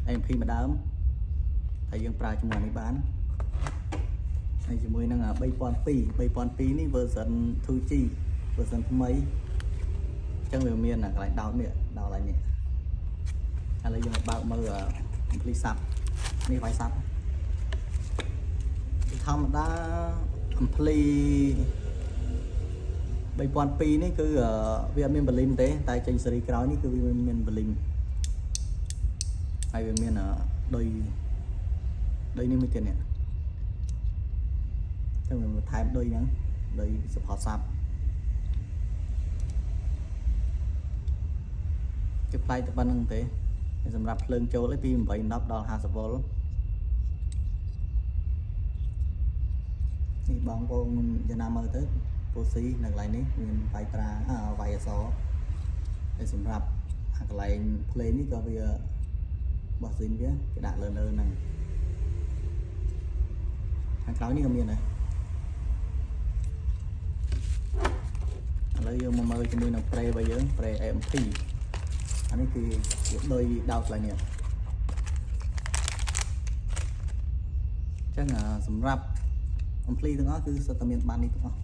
AMP មួយដើមតែយើងប្រើជាមួយនេះបានហើយជាមួយនឹង3002 3002នេះ version 2G version ថ្មីអញ្ចឹងវាមានកន្លែងដោតនេះដោតឡើងនេះឥឡូវយើងបើកមើល ampli sub នេះវាយ sub ធម្មតា ampli 3002នេះគឺវាអត់មាន volume ទេតែចេញស៊េរីក្រោយនេះគឺវាមាន volume ហើយវាមានដូចដូចនេះមួយទៀតនេះចឹងវាបន្ថែមដូចហ្នឹងដូច support sub គេផ្លាយតែប៉ុណ្្នឹងទេហើយសម្រាប់ភ្លើងចូលឯពី8 10ដល់50វ៉ុលនេះបងប្អូនយ៉ាងណាមើលទៅពូស៊ីនៅកន្លែងនេះមានវាយត្រាអវាយអសហើយសម្រាប់អាកន្លែង play នេះក៏វាបោះស៊ីនវាគេដាក់លើលើហ្នឹងខាងក្រោយនេះក៏មានដែរឥឡូវយើងមកមើលជាមួយនឹង pre របស់យើង pre AMP អានេះគឺវាដូចដោតកន្លែងនេះអញ្ចឹងសម្រាប់ ampli ទាំងអស់គឺសុទ្ធតែមានបាននេះទាំងអស់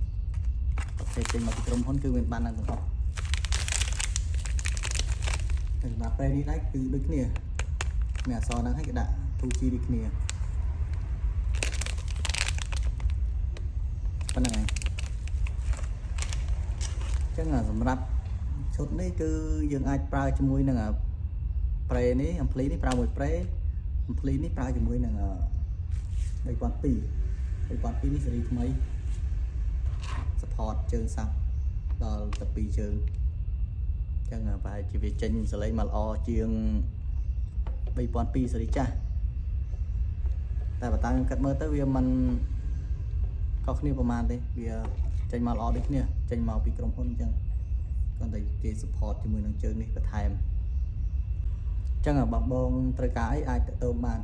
ប្រភេទចេញមកពីក្រុមហ៊ុនគឺមានបានហ្នឹងទាំងអស់ហើយសម្រាប់ pre នេះដែរគឺដូចគ្នាមានអក្សរហ្នឹងហើយគេដាក់ 2G ដូចគ្នាប៉ុណ្្នឹងហើយអញ្ចឹងសម្រាប់ឈុតនេះគឺយើងអាចប្រើជាមួយនឹង pre នេះ ampli នេះប្រើមួយ pre ampli នេះប្រើជាមួយនឹង3002 3002នេះស៊េរីថ្មី support ជើង sub ដល់ទៅ2ជើងអញ្ចឹងប្រហែលជាវាចេញសលេងមកល្អជាង3002ស៊េរីចាស់តែបើតាមខ្ញុំគិតមើលទៅវាមិនខុសគ្នាប្រហែលទេវាចេញមកល្អដូចគ្នាចេញមកពីក្រុមហ៊ុនអញ្ចឹងគ្រាន់តែគេ support ជាមួយនឹងជើងនេះបន្ថែមអញ្ចឹងបងបងត្រូវការអីអាចតទៅបាន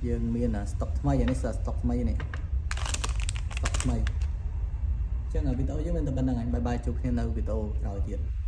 យើងមាន stock ថ្មីអានេះ stock ថ្មីនេះ stock ថ្មីអញ្ចឹងវីដេអូយើងមានតែប៉ុណ្្នឹងហើយ bye bye ជួបគ្នានៅវីដេអូក្រោយទៀត។